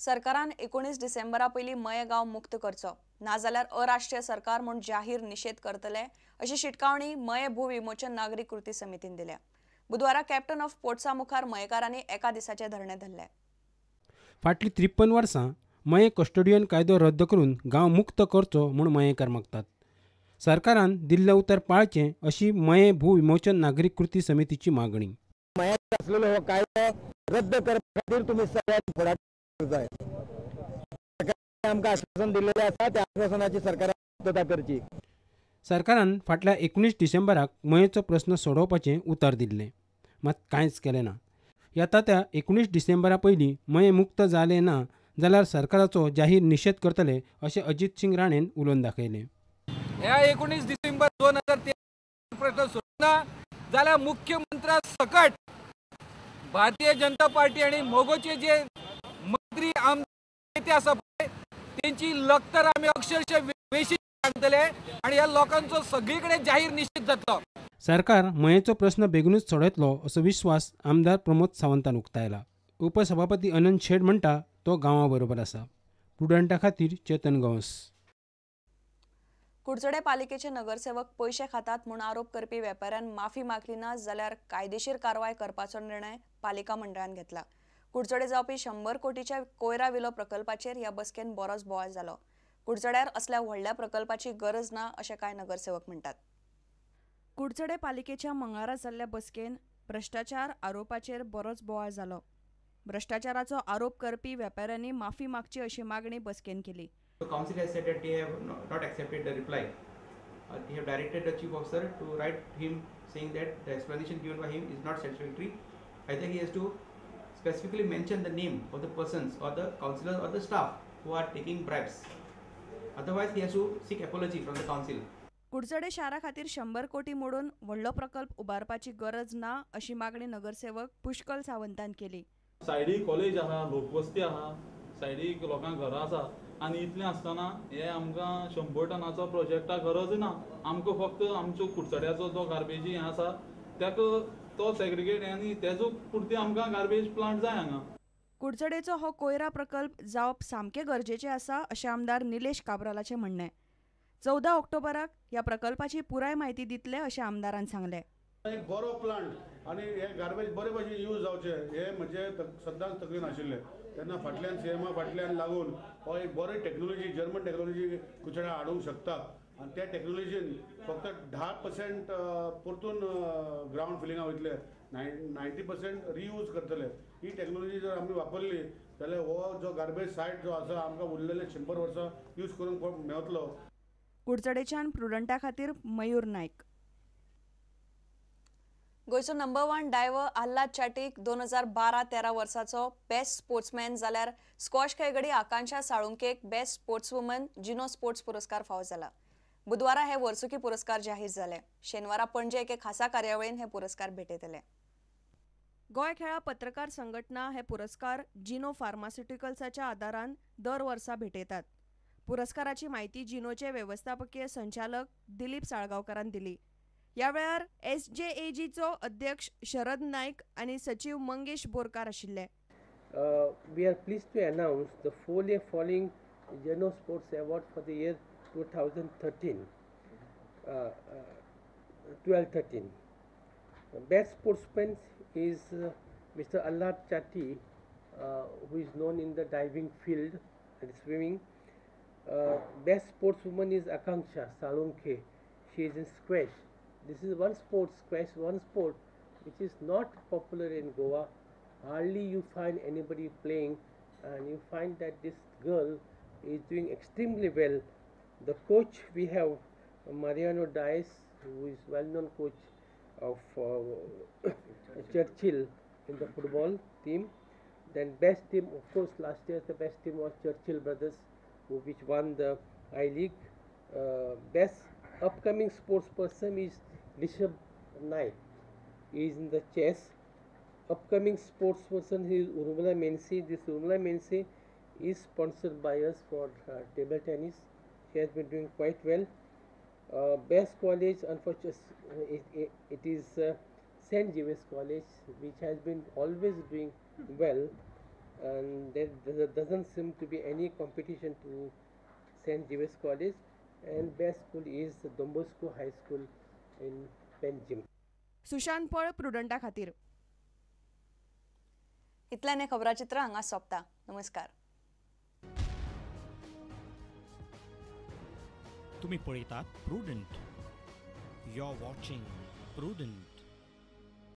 सरकारान 19 डिसेंबरा पयलीं मयें गांव मुक्त करचो, नाजाल्यार अराष्ट्रीय सरकार म्हूण जाहीर निशेध करतले अशी शिटकावणी मयें भू विमोचन नागरीक कृती समितीन दिल्या. बुधवारा कॅप्टन ऑफ पोर्ट्सा मुखार मयेकारांनी एका दिसाचे धरणे धरले. फाटलीं 53 वर्सां मयें कस्टोडियन कायदो रद्द करून गांव मुक्त करचो म्हूण मयेंकार मागतात. सरकारान दिल्लें उतर पाळचें अशी मयें भू विमोचन नागरीक कृती समितीची मागणी. मयेंत आसलेलो हो कायदो रद्द करपा खातीर तुमी सगळ्यांनी फुडाकार जाय. सरकारान आमकां आश्वासन दिल्लेलें आसा, त्या आश्वासनाची सरकारान पूर्तता करची. सरकारान फाटल्या 19 डिसेंबराक मयेंचो प्रस्न सोडोवपाचें उतर दिल्लें, मात कांयच केलें ना. येता त्या 19 डिसेंबरा पयलीं मयें मुक्त जालें ना जाल्यार सरकाराचो जाहीर निशेध करतले अशें अजित सिंग राणेन उलोवन दाखयलें. ह्या 19 डिसेंबर 2013 प्रश्न सोडना जाल्यार मुख्यमंत्र्या सकट भारतीय जनता पार्टी आनी मोगोचे जे मंत्री आमदार नेते आसा पळय तेंची लक्तर आमी अक्षरशः वेशी सांगतले आनी ह्या लोकांचो सगळी कडेन जाहीर निशेध जातलो. सरकार मयेंचो प्रस्न बेगीनूच सोडयतलो असो विश्वास आमदार प्रमोद सावंतान उक्तायला. उपसभापती अनंत शेट म्हणटा तो गांवा बरोबर आसा. प्रुडंटा खातीर चेतन गांवस. कुडचडे पालिकेचे नगरसेवक पयशे खातात म्हूण आरोप करपी वेपाऱ्यान माफी मागली ना जाल्यार कायदेशीर कारवाय करपाचो निर्णय पालिका मंडळान घेतला. कुडचडे जावपी 100 कोटीच्या कोयरा विलो प्रकल्पाचेर ह्या बसकेन बरोच बोवाळ जालो. कुडचड्यार असल्या व्हडल्या प्रकल्पाची गरज ना अशें कांय नगरसेवक म्हणटात. कुडचडे पालिकेच्या मंगळारा जाल्ल्या बसकेन भ्रश्टाचार आरोपाचेर बरोच बोवाळ जालो. भ्रश्टाचाराचो आरोप करपी वेपाऱ्यांनी माफी मागची अशी मागणी बसकेन केली. The council has said that they have not accepted the reply. They have directed the chief officer to write him saying that the explanation given by him is not satisfactory. Either he has to specifically mention the name of the persons or the councillors or the staff who are taking bribes. Otherwise, he has to seek apology from the council. Kudchade शारा खातीर 100 कोटी मोडून व्हडलो प्रकल्प उबारपाची गरज ना अशी मागणी नगरसेवक पुष्कल सावंतान केली. सायडीक कॉलेज आहा, लोकवस्ती आहा, सायडीक लोकांक घरां आसा आनी इतलें आसतना हे आमकां 100 टनाचो प्रोजेक्टाक गरज ना. आमकां फक्त आमचो कुडचड्याचो जो गार्बेजी हें आसा ताका तो सेग्रिगेट आनी तेजो पुरती आमकां गार्बेज प्लांट जाय हांगा. कुडचडेचो हो कोयरा प्रकल्प जावप सामकें गरजेचें आसा अशें आमदार निलेश काब्रालाचें म्हणणें. 14 ऑक्टोबराक ह्या प्रकल्पाची पुराय म्हायती दितले अशें आमदारान सांगलें. एक बरो प्लांट आनी हे गार्बेज बरे भशेन यूज जावचें हें म्हजें सद्दांच तकलेन आशिल्लें. तेन्ना फाटल्यान सीएमा फाटल्यान लागून हो एक बरी टॅक्नोलॉजी, जर्मन टॅक्नोलॉजी कुडचड्यार हाडूंक शकता आनी त्या टॅक्नोलॉजीन फक्त 10% परतून ग्रावंड फिलिंगा वयतले, 90% रियूज करतले. ही टॅक्नोलॉजी जर आमी वापरली जाल्यार हो जो गार्बेज सायट जो आसा आमकां उरलेले 100 वर्सां यूज करूंक मेळटलो. कुडचडेच्यान प्रुडंटा खातीर मयूर नायक. गोंयचो नंबर 1 डायव्हर आल्हाद चाटीक 2012-13 वर्साचो बेस्ट स्पोर्ट्समॅन जाल्यार स्क्वॉश खेळगडी आकांक्षा साळुंकेक बेस्ट स्पोर्ट्सवुमन जिनो स्पोर्ट्स पुरस्कार फावो जाला. बुधवारा हे वर्सुकी पुरस्कार जाहीर जाले. शेनवारा पणजे एके खासा कार्यावळीन हे पुरस्कार भेटयतले. गोंय खेळा पत्रकार संघटना हे पुरस्कार जिनो फार्मास्युटिकल्साच्या आदारान दर वर्सा भेटयतात. पुरस्काराची म्हायती जिनोचे वेवस्थापकीय संचालक दिलीप साळगांवकारान दिली. ह्या वेळार एसजेएजीचो अध्यक्ष शरद नाईक आनी सचिव मंगेश बोरकार आशिल्ले. We are pleased to announce the 4-year following Geno Sports Award for the year 2013, 12-13. Best sportsman is Mr. Allad Chatti, who is known in the diving field and swimming. Best sportswoman is Akanksha Salunke. She is in squash. This is one sport, squash, one sport which is not popular in Goa. Hardly you find anybody playing, and you find that this girl is doing extremely well. The coach we have, Mariano Dias, who is well-known coach of Churchill in the football team. Then best team, of course, last year the best team was Churchill Brothers, which won the I League. Best upcoming sports person is Rishabh Naik. He is in the chess. Upcoming sports person is Urmila Mensi. This Urmila Mensi is sponsored by us for table tennis. She has been doing quite well. Best college, unfortunately, it is St. Xavier's College, which has been always doing well. And there doesn't seem to be any competition to St. Xavier's College, and best school is Don Bosco High School in Panjim. Sushant पळ, प्रुडंटा खातीर. इतल्यान हें खबराचित्र हांगा सोंपता. नमस्कार. तुम्ही पळयतात Prudent. You are watching Prudent.